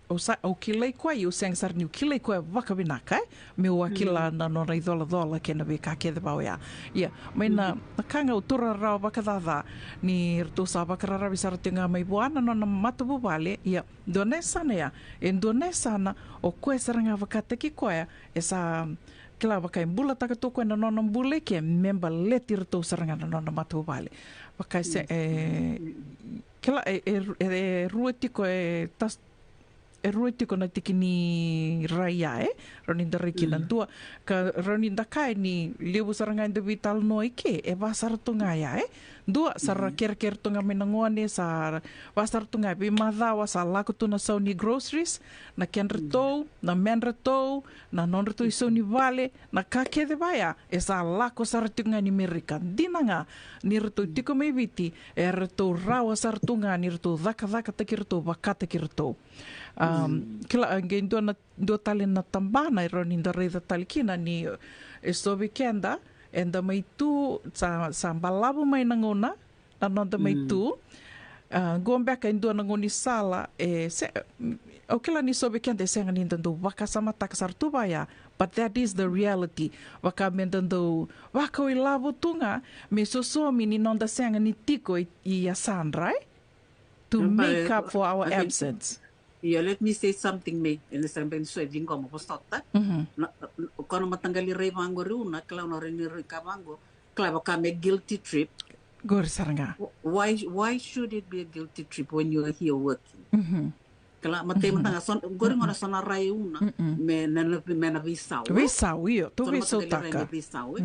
au sa, au kilai koya, au sega sara niu kilai koya vakavinaka, e? Meu a kila na nona icolacola kei na veika kece va oya. Ia, mai na, na ka ga au taura rawa vakacaca ni ratou sa vakararavi sara tiko ga mai vua na nona matavuvale, ia, dua na yasana ya, e dua na yasana o koya sara ga vakataki koya, e sa kila vaka e bulataka tu o koya na nona bula i ke, me baleti iratou sara ga na nona matavuvale. Vaka e se, e, kila, e, e, e rua tiko, e tas, e rua tiko na tiki ni rai ya, e? Rawa ni da rai kina dua, ka rawa ni da kaya ni levu sara ga eda veitalanoa i ke, e va sara tu ga ya, e? Dua, sa ra kerekere tu ga mai na gone, sa va sara tu ga, e veimacawa sa lako tu na sau ni groceries, na kedratou, na medratou, na nodratou isau ni vale, na ka kece va ya, e sa lako sara tiko ga ni Merika. Dina ga, ni ratou tiko mai Viti, e ratou rawa sara tu ga ni ratou cakacakataki iratou, vakataki iratou. Am, kila, a, qai dua na, dua tale na tabana e rawa ni da raica tale kina ni, e so vei keda, eda mai tu, sa, sa balavu mai na gauna, na noda mai tu. A, qo beka e dua na gaunisala, e, se, au kila ni so vei keda e sega ni da dau vakasamataka sara tu va ya, but that is the reality. Vaka me da dau vakau ilavo tu ga, me sosomi ni noda sega ni tiko i, i yasadra, e? To make up for our absence. Ia, let me say something, me, ena sega beka ni so e ciqoma vosota. Na, na, o koya na mataqali rai vaqori, au na kila, au na rai ni rai ka vaqo, kila, vaka me guilty trip. Qori sara ga. Wh-, why, why should it be a guilty trip when you are here working? Kila, matai mada ga, so, qori gona so na rai, au na, me na, na, me na veisau, e? Veisau, io, tou veisautaka. So na mataqali rai me veisau, e?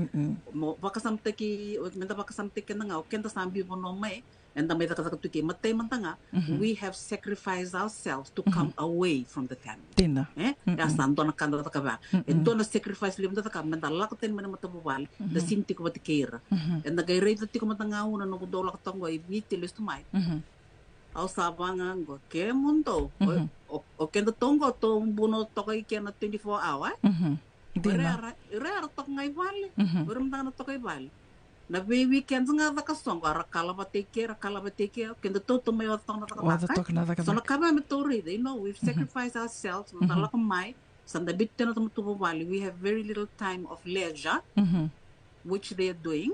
Mo vakasamataki, me da vakasamataki keda ga, o keda sa biu vanua mai, eda mai cakacaka tu ke, matai mada ga, we have sacrificed ourselves to come away from the family. Dina. E? E a sa dua na ka da cakava. E dua na sacrifice levu da cakava, me da lako tani mai na matavuvale, da sega ni tiko vata kei ira. Eda qai raica tiko mada ga, au na noqu dau lako toka qo i Viti, lesu tu mai. Au sa vaqo, kemudou. O, o, o kedatou qo, tou buno toka i ke na twenty-four hour, e? Dina. O ira era, ira era toka ga i vale. O ira mada ga na toka i vale. Na vei weekends ga caka soqo, ra kala vata i ke, ra kala vata i ke, keda tou tou mai oca toka na cakacaka. Oca toka na cakacaka. So na ka me tou raica, you know, we've sacrificed ourselves, me da lako mai, Sa da biuta na tamata vuvale, we have very little time of leisure, which they are doing.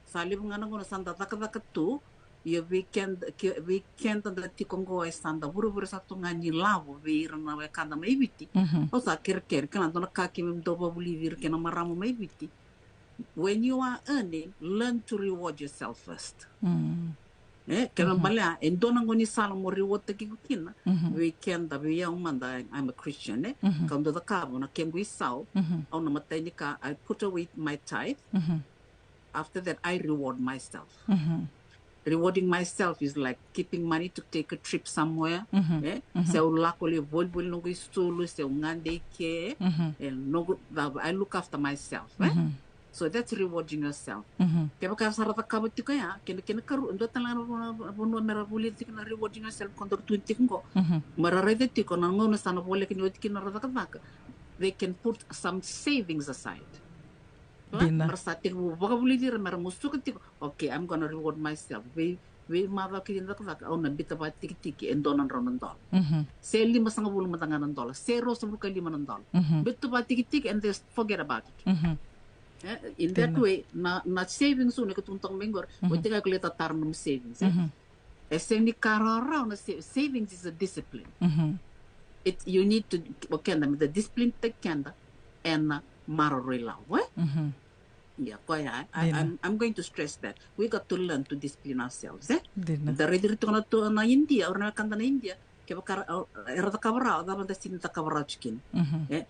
Sa levu ga na gauna sa da cakacaka tu. Ia vei keda, ke, vei keda da tiko oqo e sa da vurevure sa tu ga ni lavo vei ira na wekada mai Viti. Au sa kerekere, kena dua na ka keimami dau vakavulici ira kei na marama mai Viti. When you are earning, learn to reward yourself first. E, kena balea, e dua na gaunisala mo rewardtaki iko kina. Vei keda, vei au mada, I, I'm a Christian, e. Kau dau cakava na kequ isau, au na matai ni ka, I put away my tithe. After that, I reward myself. Rewarding myself is like keeping money to take a trip somewhere. E? Se au lako lai volivoli noqu isulu, se au gade i ke, e, noqu, I look after myself. E? So that's rewarding yourself. Kevaka sa ra cakava tiko ya, kena, kena karua, dua tale ga na vanua, vanua me ra vulica tiko na rewarding yourself, ko daru tu tiko qo. Me ra raica tiko na gauna sa na voleka ni oti kina na ra cakacaka. They can put some savings aside. Dina. Me ra sa tekivu vakavulici ira, me ra musuka tiko. Okay, I'm gonna reward myself. Vei, vei macawa kece ni cakacaka, au na biuta vakatikitiki e dua na drau na dola. Se limasagavulu mada ga na dola. Se ruasagavulu ka lima na dola. Biuta vakatikitiki and just forget about it. E, in that way, na, na savings au na ka tukuna toka mai qori, o tiko ga ko leta tara na savings, e. E sega ni ka rawarawa na sa-, savings is a discipline. It, you need to, o keda, me da discipline-taki keda ena maroroi lavo, e? Ia, koya, I, I, I'm, I'm going to stress that. We got to learn to discipline ourselves, e? Da raici ira tiko na tu, na India, o ira na wekada na India, kevaka ra, era cakava rawa, cava da sega ni cakava rawa tiko kina. E?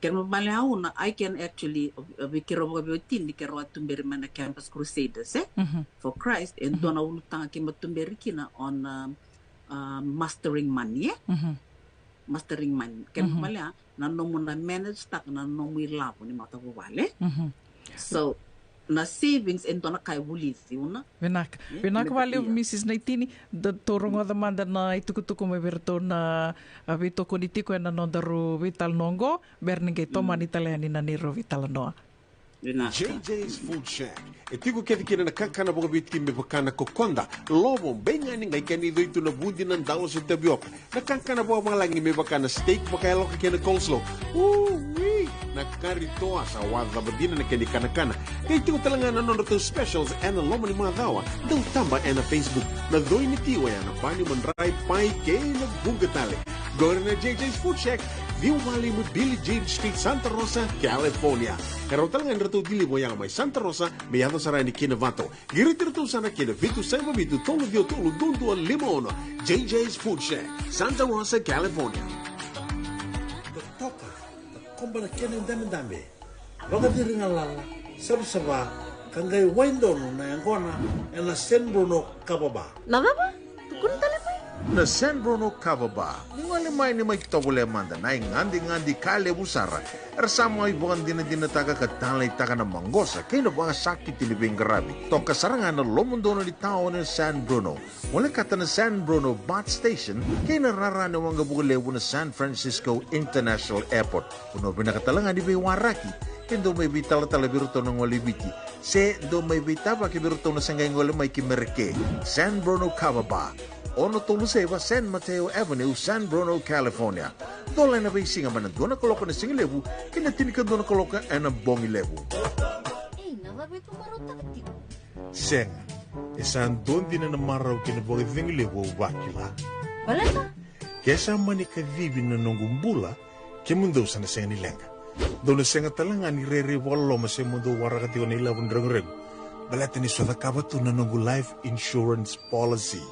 Kena ibalebale au na, I can actually, uh, vei keirau vakaveiwatini, keirau a tuberi mai na Campus Crusaders, e? For Christ, e dua na ulutaga keimami tuberi kina on, um, uh, mastering money, e? Mastering money. Kena ibalebale, na nomu na manage-taka na nomu ilavo ni matavuvale. So, na savings e dua na ka e vulici, una. Vinaka. E, vinaka vakalevu, Missus Naitini, da tou rogoca mada na itukutuku mai vei iratou na, a, veitokoni tiko ena nodaru veitalanoa oqo, bera ni qai tomani tale yani na neirau veitalanoa. Vinaka. J J's Food Shack. E tiko kece kina na kakana vakaviti me vaka na kokoda, lovo, beigani, qai kena icoi tu na vudi, na dalo se tavioka. Na kakana vakavalagi me vaka na steak vakayaloka kei na coleslaw. Ui! Na kari toa sa wacava dina na kena ikanakana. Qai tiko tale ga na nodratou specials ena loma ni macawa. Dau taba ena Facebook. Na coi ni ti oya na bani, madrai, pai kei na vuqa tale. Qori na J J's Food Shack, ciwa walu lima Billie Jean Street, Santa Rosa, California. E rawa tale ga ni ratou deliver yaga mai Santa Rosa me yaco sara yani ki Novato. Qiriti iratou sara ki na vitu saiva vitu tolu ciwa tolu dua dua lima ono. J J's Food Shack, Santa Rosa, California. Totoka, totoka na kena idabedabe, vakaciri galala, savasava, ka qai wai donu na yaqona ena San Bruno Kava Bar. Na cava? Tukuna tale mai. Na San Bruno Kava Bar. Ni gole mai, ni mai tovolea mada na igadigadi ka levu sara era sa mai vakadinadinataka ka taleitaka na maqosa kei na vakasakiti ni veiqaravi. Toka sara ga na loma donu ni taoni o San Bruno. Volekata na San Bruno BART Station kei na rara ni waqavuka levu na San Francisco International Airport. Vanua vinaka tale ga ni veiwaraki, ke dau mai veitalatala vei iratou na gole i Viti, se dau mai veitavaki vei iratou na se qai gole mai ki Merika. San Bruno Kava Bar, ono tolu saiva San Mateo Avenue, San Bruno, California. Dola ena veisiga mai na dua na kaloko ena sigalevu ki na tinikadua na kaloko ena bogilevu. Ei, na cava e tu marautaka tiko? Sega. E sa dua dina na marau kei na vakacegu levu au vakila. Baleta? Ke sa mani kacivi na noqu bula, kemudou sa na sega ni leqa. Dou na sega tale ga ni rairai vakaloloma se mo dou waraka tiko na ilavo ni reguregu. Baleta niu sa cakava tu na noqu life insurance policy.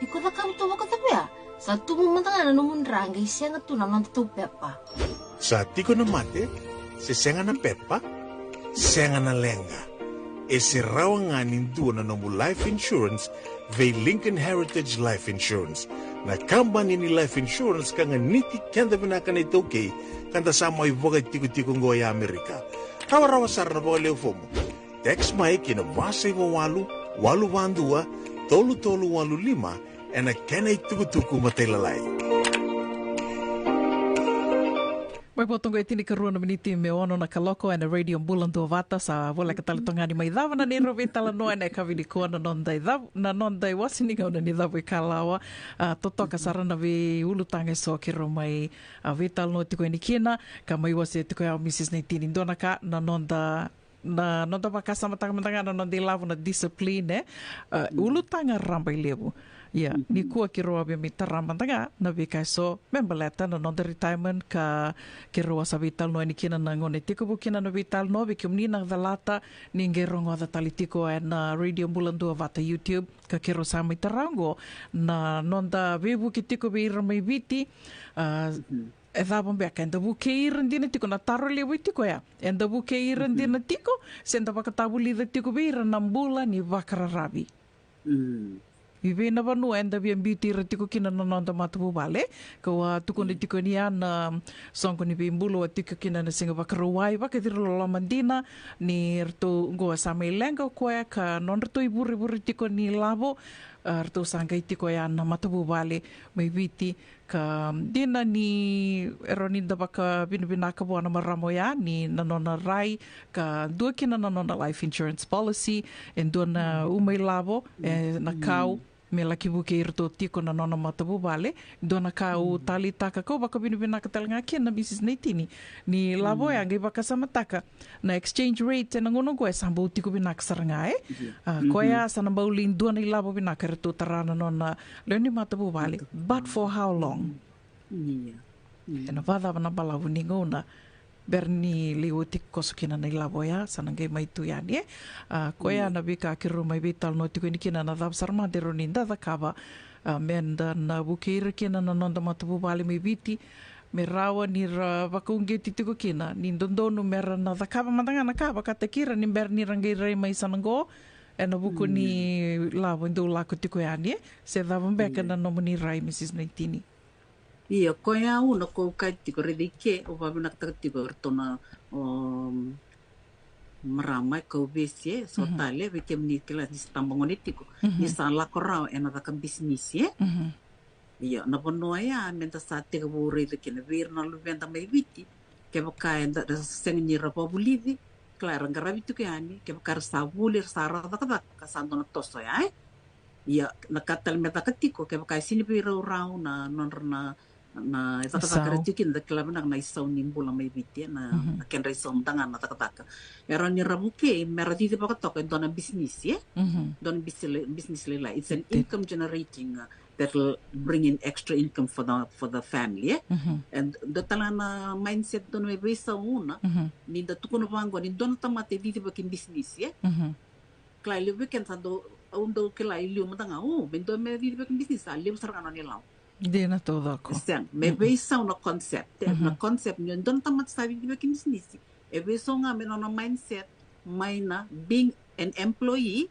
Iko cakava tu vakacava ya? Sa tubu mada ga na nomu dra qai sega tu na nodatou pepa. Sa tiko na mate, se sega na pepa, sega na leqa. E se rawa ga ni dua na nomu life insurance vei Lincoln Heritage Life Insurance. Na kabani ni life insurance ka ganiti keda vinaka na iTaukei, ka da sa mai vakatikotiko oqo e Amerika. Rawarawa sara na vakalewe fomu. Text mai ki na va saiva walu, walu va dua, tolu tolu walu lima, ena kena itukutuku matailalai. Mai vo toka e tinikarua na miniti me ono na kaloko ena Radio Bula Duavata. Sa voleka tale toka ga ni mai cava na neirau veitalanoa ena yakavi nikua na noda icavu, na noda iwase ni gauna ni cavuikalawa. A, totoka sara na veiulutaga eso keirau mai, a, veitalanoa tiko yani kina, ka mai wasea tiko ya o Mrs Naitini. Dua na ka na noda na noda vakasamataka mada ga na noda ilavo na discipline, e? A, ulutaga rabailevu. Ia, nikua keirau a via mai tara mada ga na veika eso me baleta na noda retirement ka keirau a sa veitalanoa yani kina na gauna e tekivu kina na veitalanoa. Vei kemuni na calata, ni qai rogoca tale tiko ena Radio Bula Duavata YouTube, ka keirau sa mai tara oqo na noda veivuke tiko vei ira mai Viti. A, e cava beka, eda vukei ira dina tiko? Na taro levu e tiko ya, eda vukei ira dina tiko se da vakatavulica tiko vei ira na bula ni vakararavi? I vei na vanua eda via biuti ira tiko kina na noda matavuvale? Kau a tukuna tiko ni ya na soqo ni veibulu a tiko kina na Siga Vakarauwai, vakaciriloloma dina ni ratou oqo sa mai leqa o koya ka nodratou ivurevure tiko ni lavo. A, ratou sa qai tiko ya na matavuvale mai Viti. Ka dina ni e rawa ni da vakavinavinaka vua na marama oya ni na nona rai ka dua kina na nona life insurance policy, e dua na uma ilavo, e na kau me laki vukei iratou tiko na nona matavuvale. Dua na ka au taleitaka kau vakavinavinaka tale ga kina, Mrs Naitini, ni lavo oya qai vakasamataka na exchange rate ena gauna oqo e sa bau tiko vinaka sara ga, e? A, koya sa na bau lai dua na ilavo vinaka eratou tara na nona lewe ni matavuvale. But for how long? Ena vakacava na balavu ni gauna bera ni lai oti koso kina na ilavo oya, sa na qai mai tu yani, e? A, koya na veika keirau mai veitalanoa tiko yani kina, na cava sara mada e rawa ni da cakava, a, meda na vukei ira kina na noda matavuvale mai Viti me rawa ni ra vakauqeti tiko kina, ni dodonu me ra na cakava mada ga na ka vakataki ira ni bera ni ra qai rai mai sana oqo ena vuku ni lavo e dau lako tiko yani, e? Se cava beka na nomuni rai, Mrs Naitini? Ia, koya au na kau kaya tiko, raica i ke, au vakavinakataka tiko eratou na, o, marama e kau vesi, e, so tale vei kemuni kila ni sa tabagone tiko, ni sa lako rawa ena caka bisinisi, e? Ia, na vanua ya meda sa tekivu raica kina vei ira na luveda mai Viti, kevaka eda, era sega ni ra vakavulici, kila era qaravi tiko yani, kevaka era sa vuli, era sa ra cakacaka, ka sa dua na toso ya, e? Ia, na ka tale me caka tiko, kevaka e sini veiraurau na nodra na, na cakacaka era tiko kina, da kila vinaka na isau ni bula mai Viti, e, na, na kedra isau mada ga na cakacaka. E rawa ni ra vukei me ra cicivaka toka e dua na bisinisi, e? Dua na bisi-, bisinisi lailai. It's an income generating, uh, that'll bring in extra income for the, for the family, e? And dua tale ga na mindset dodonu me veisau, una ni da tukuna vaqo ni dua na tamata e cicivaki bisinisi, e? Kila, e levu vei keda sa dau, au dau kila e liu mada ga, o, me dua me cicivaki bisinisi, sa levu sara ga na nona ilavo. Dina taucoko. Sega, me veisau na concept, e, na concept ni dua na tamata sa cicivaki bisinisi. E veisau ga me nona mindset mai na being an employee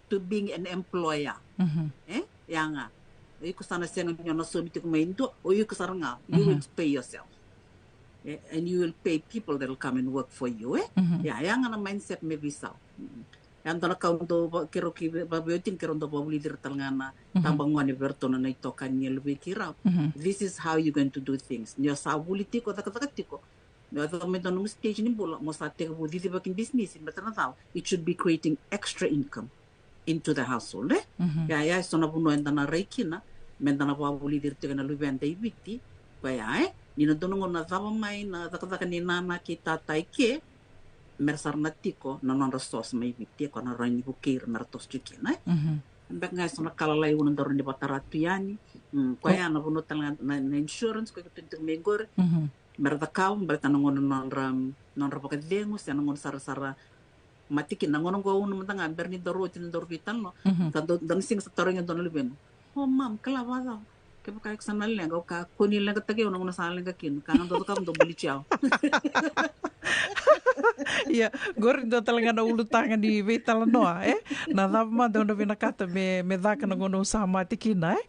to being an employer. E? Ya ga. O iko sa na sega ni o na saumi tiko mai dua, o iko sara ga, you will pay yourself. E, and you will pay people that will come and work for you, e? Ya, ya ga na mindset me veisau. Ya dua na ka au dau va-, keirau ki va-, vakaveiotiga keirau dau vakavulici ira tale ga na tabagone vei iratou na itokani, e, luvei keirau. This is how you're going to do things. Ni o sa vuli tiko, cakacaka tiko, me o caka mai dua nomu stage ni bula, mo sa tekivu cicivaki bisinisi, baleta na cava? It should be creating extra income into the household, e? Ya, ya, e so na vanua eda na rai kina, meda na vakavulici ira tiko na luveda i Viti, koya, e? Ni na dua na gauna cava mai na cakacaka ni nana kei tata i ke, me ra sara na tiko na nodra source mai Viti, e, ko na rawa ni vukei ira me ra toso tiko kina, e? Beka ga e so na ka lalai au na dau rawa ni vakatara tu yani. Koya na vanua tale ga na, na insurance, koya keitou tiko mai qori. Me ra cakava, baleta na gauna nodra, nodra vakacegu, se na gauna sarasara mate kina, na gauna qo au na mada ga, bera ni daru oti na daru veitalanoa. Ka dau, dua na siga sa tarogi au e dua na luvena. O mam, kila vakacava? Kevaka iko sa na leqa, au kaya, kua ni leqataki au na gauna sa leqa kina. Ka ga dau cakava, dau bulici au. Ia, qori dua tale ga na ulutaga ni veitalanoa, e? Na cava mada au na vinakata me, me caka na gauna au sa mate kina, e?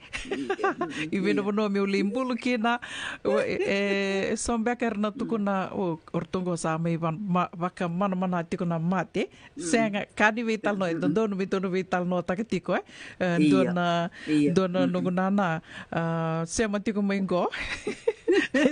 I vei na vanua meu lai bulu kina, o, e, e, so beka era na tukuna, o, o ratou qo sa mai van-, ma-, vakamanamana tiko na mate. Sega, ka ni veitalanoa, e dodonu me tou na veitalanoataka tiko, e? E, dua na, dua na noqu nana, a, sema tiko mai qo.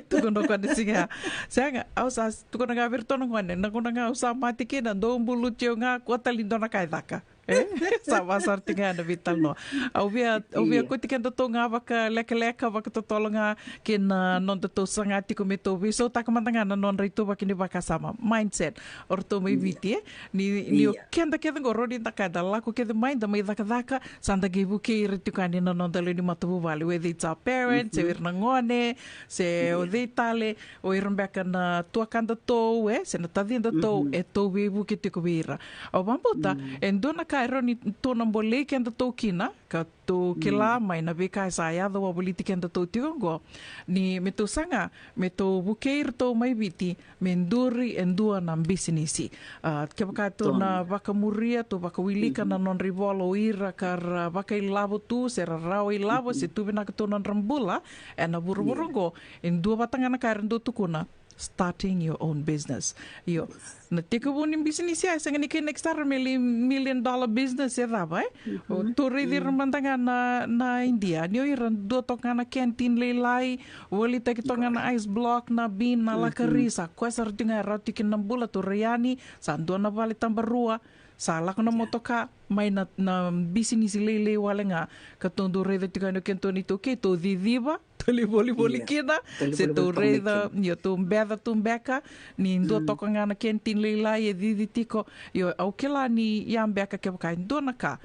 Tukuna o koya na siga. Sega, au sa tukuna ga vei iratou na gone, na gauna ga au sa mate kina, dou buluti au ga, kua tale ni dua na ka e caka. E? Sa vaka sara tiko ga na veitalanoa. Au via, au via kauti kedatou ga vakalekaleka, vakatotolo ga, kei na nodatou saga tiko me tou veisautaka mada ga na nodra ituvaki ni vakasama. Mindset. O ratou mai Viti, e? Ni, ni o keda kece qo, rawa ni da kaya da lako kece mai, da mai cakacaka, sa da qai vukei ira tiko yani na noda lewe ni matavuvale. Whether it's our parents, se o ira na gone, se o cei tale, o ira beka na tuakadatou, e, se na tacidatou, e tou veivuke tiko vei ira. Au vakabauta, e dua na ka e rawa ni tou na bolei kedatou kina, ka tou kila mai na veika e sa yaco wavoliti kedatou tiko qo, ni me tou saga, me tou vukei iratou mai Viti, me duri e dua na bisinisi. A, kevaka tou na vakamuria, tou vakawilika na nodra ivola o ira ka ra vakailavo tu, se ra rawa ilavo, se tu vinaka tu nodra bula, ena vuravura qo, e dua vata ga na ka era dau tukuna, starting your own business. Io, na tekivu ni bisinisi ya, e sega ni kena extra me lai million dollar business e cava, e? O tou raici ira mada ga na, na India, ni o ira dua toka ga na canteen lailai, volitaki toka ga na ice block, na bean, na lakari, sa koya sara tiko ga e rawa tiko kina na bula, tou rai yani, sa dua na vale tabarua, sa lako na motoka, mai na, na bisinisi lailai wale ga, ka tou dau raica tiko yani o kedatou na iTaukei, tou ciciva, tou lai volivoli kina, se tou raica, io, tou beca tu beka, ni dua toka ga na canteen lailai e cici tiko, io, au kila ni ya beka kevaka e dua na ka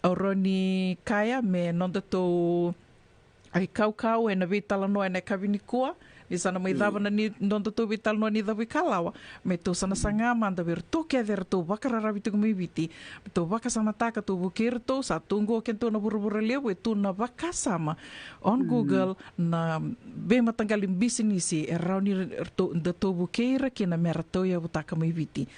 au rawa ni kaya me nodatou kaukauwa ena veitalanoa ena yakavi nikua, ni sa na mai cava na ni nodatou veitalanoa ni cavuikalawa, me tou sa na saga mada vei iratou kece eratou vakararavi tiko mai Viti, me tou vakasamataka, tou vukei iratou, sa tu qo kedatou na vuravura levu, e tu na vakasama on Google, na veimataqali bisinisi e rawa ni ratou, datou vukei ira kina me ratou yavutaka mai Viti.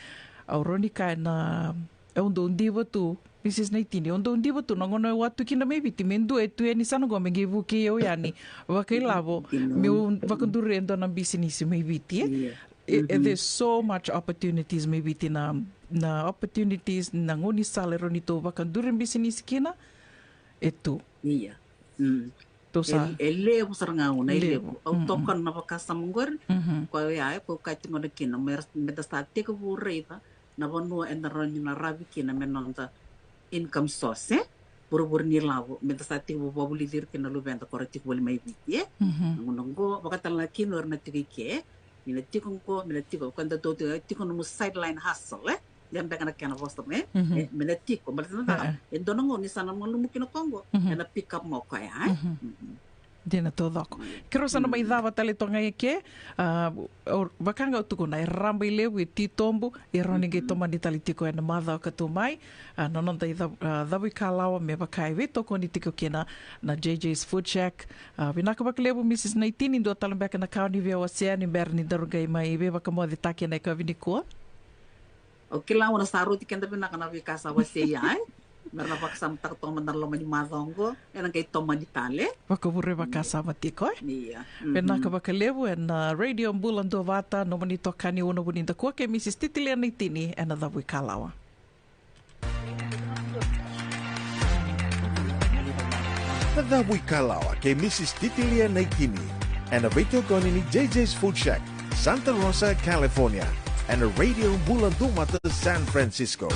Au rawa ni kaya na, au dau diva tu, Mrs Naitini, au dau diva tu na gauna au a tu kina mai Viti, me dua e tu yani sa na qo me qai vukei au yani vakailavo, meu vakaduri e dua na bisinisi mai Viti, e? E, e, there's so much opportunities mai Viti, na, na opportunities, na gaunisala e rawa ni tou vakaduri bisinisi kina, e tu. Ia. Tou sa, e, e levu sara ga, au na, e levu. Au toka na vakasama qori, koya ya, e, koya au kaya tiko na kina, me, me da sa tekivu raica na vanua eda rawa ni na ravi kina me noda income source, e? Vuravura ni lavo, me da sa tekivu vavulici ira kina na luveda ko ra tiko voli mai Viti, e? Na gauna qo, vakatale ga kina o ira na tiko i ke, ni na tiko qo, me na tiko, ko da tou tiko, tiko nomu sideline hustle, e? Ia beka na kena vosa, e? E, me na tiko, baleta na cava, e dua na gauna ni sa na malumu kina ko qo, e na pick up mai o koya, e? Dina taucoko. Keirau sa na mai cava tale toka ga i ke, a, o, vaka ga au tukuna, e raraba i levu, e titobu, e rawa ni qai tomani tale tiko ena macawa ka tu mai, a, na noda ica-, a, cavuikalawa me vaka e veitokoni tiko kina na J J's Food Shack. A, vinaka vakalevu, Mrs Naitini, dua tale beka na ka o ni via wasea ni bera ni daru qai mai veivakamocetaki ena yakavi nikua? Au kila au na sa rauti keda vinaka na veika sa wasei, e? Me ra na vakasamataka toka mada na loma ni macawa qo, ena qai tomani tale. Vakavure vakasama tiko, e? Ia. Vinaka vakalevu ena, a, Radio Bula Duavata, nomuni tokani, Una Vunidakua kei Mrs Titilia Naitini, ena cavuikalawa. Na cavuikalawa kei Mrs Titilia Naitini, ena veitokoni ni J J's Food Shack, Santa Rosa, California, ena Radio Bula Duavata, San Francisco.